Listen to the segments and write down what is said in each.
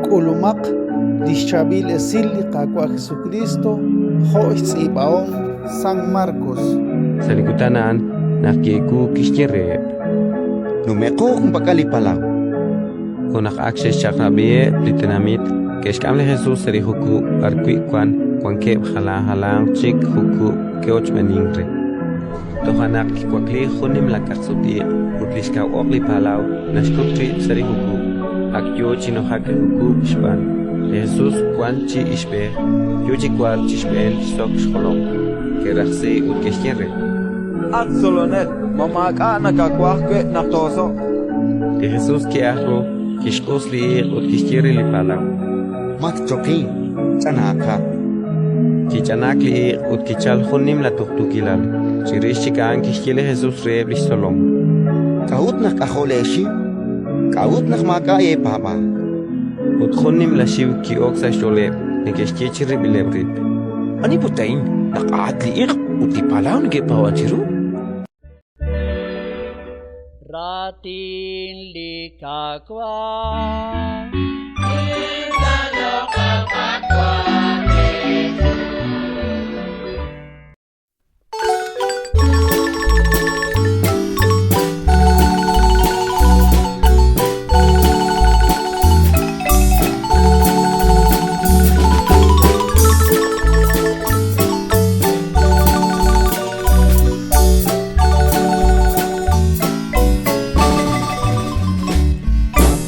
K'ulumaq li xChaab'il Esil li Qaawa' Jesukriist jo' xtz'iib'ahom San Markos. Sa' li kutan a'an, naq ki'ewuuk, kixye reheb': Nume'qo junpak'al li palaw. Ut naq ak xe'xchaq'rab'iheb' li tenamit, ke'xk'am li Jesus sa' li jukub' b'arwi' wank wankeb' jalan jalanq chik jukub' ke'ochb'eenink re. Toja' naq kiwakliik jun nimla kaqsut-iq' ut li xkaw oq li palaw naxkut rib' sa' li jukub', ak yo chi nujak li jukub' xb'aan. Li Jesus wank chi ixb'ej, yo chi wark chi xb'een xsok xjolom. Ke'rajsi ut ke'xye re: At Tzolonel, ma maak'a' nakawaj wi' naq too'oso'q? Li Jesus ki'ajk ru, kixq'us li iq' ut kixye re li palaw: Matchoqink, ch'anaaqat. Kich'anaak li iq' ut kichalk jun nimla tuqtuukilal. Chirix chik a'an kixye li Jesus reheb' li xtzolom: K'a'ut naq k'ajo' leexiw? K'a'ut naq maak'a' eepaab'aal? Ut jun nimla xiw ki'ok sa' xch'ooleb', neke'xye chirib'ileb' rib': Ani put a'in naq a'at li iq' ut li palaw neke'paab'ank chiru? Raatin li Qaawa'.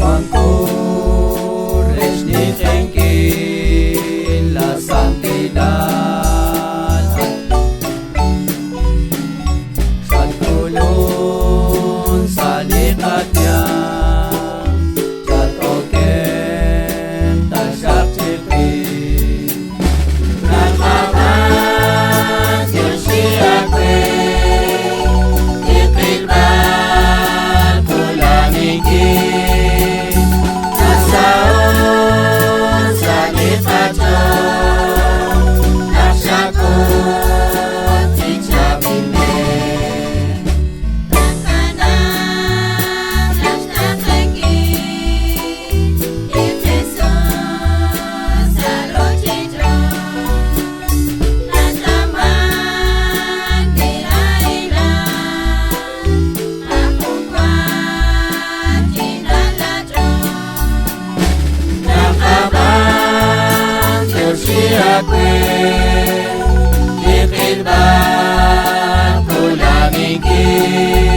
Wanko re xninq'ehinkil la santilal. Xatk'ulun sa' li qayanq, chat-okenq taxaq chiqix. Naqab'antioxi aawe li qilb'al qula'aninkil. Nasaho' sa' li qach'ool naq xak'ut li chaab'il b'e. Taqanaw naq xtaqenkil li Jesus sa' ruuchich'och'. Natawmank li rahilal, maajun wa ch'ina laach'ool. Naqab'antioxi aawe li qilb'al qula'aninkil.